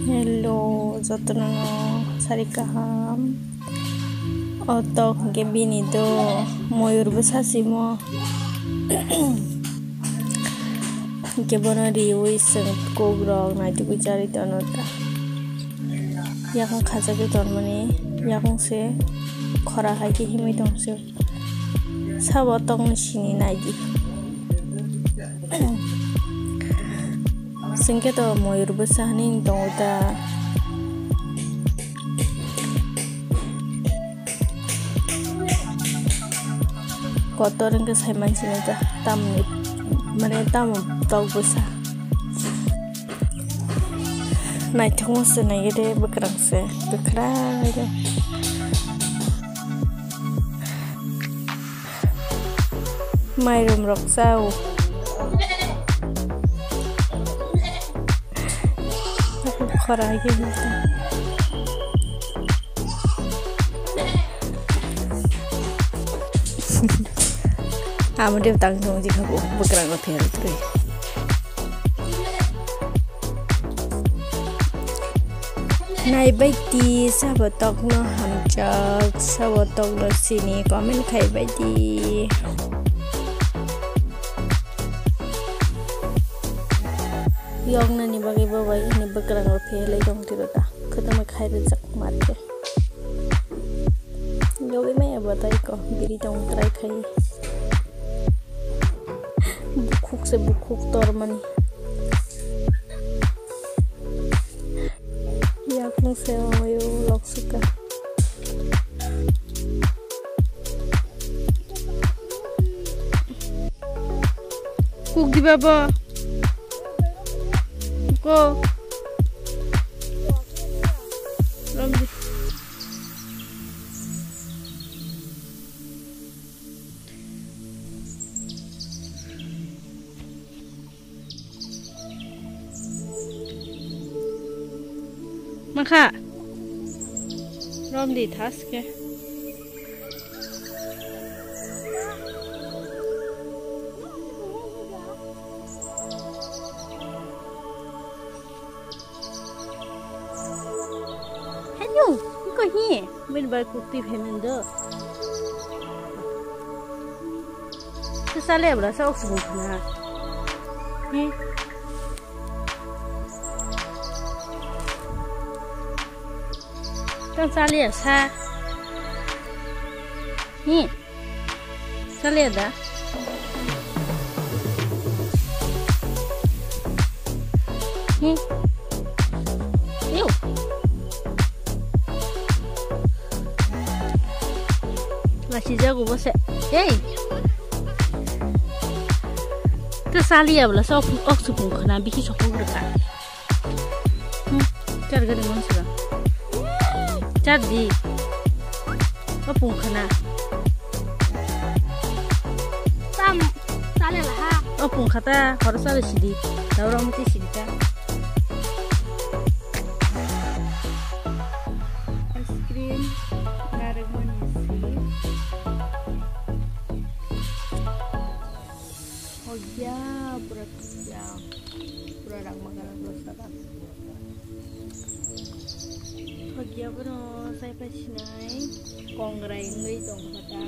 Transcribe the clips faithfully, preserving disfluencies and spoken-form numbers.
Hello, jotono sari kaham. O tok hwnkhe bini do, moyur bwsa simo. Hwnkhe bono riwi chwng kok rok naitugwi charwi tono ta. Yakung khachagwi tonmani, yakung se khora hai khe himwi tongse. Sabo tongni sini naidi. Sengke to moyur bwsa hinwi tongo ta. Kotor wngkhe saiman sini ta, tamni, mane tamo tok bwsa. Naithokma se naigede bwkrang se, bwkrang. Mairum rok chao. Khora hai khe. Amo de tang tong jikha bo bwkrang no phiyal twi. Naibaiti sabo tokno hamjak, sabo tokno sini comment khaibaidi. Yoknani bagwi bo bai ini bwkrang rok phiyalai tong tiro ta. Khwtama khai rijak mate. Yogwi maya bo tai ko biri tong try khai. Bukhuk se bukhuk tormani. Yakung se oyo loksuka. Kuk di babo. Ko. Rom di. Makha. Rom di thaske. Hello, ko hi? Min bai kukti phemin do. Sa sale abla sa oksibung khna. Hi? Tang sale sa. Hi? Sale da. Hi. Yo. Lasi jago bo se. Hey. Te sali abla sok ok supung khana biki sokok reka. Hmm, char gani mon sura. Char di. Apung khana. Tam, chale la ha. Apung khata, horo chale sidi. Daura muti sidi ta. Ice cream, narikmani si. Hogya, pura thukya. Pura rangma kalar rosada. Hogya bono saipai sinai kongrai wngwi tongkha ta.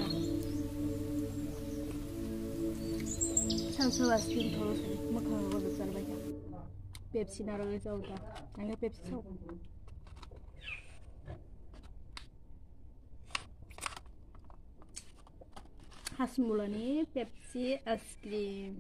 Sanso ice cream thoro sai, mwkhang rogo charbai kha. Pepsi narwgwi chao ta. Ang Pepsi chao. Hasmulani Pepsi ice cream.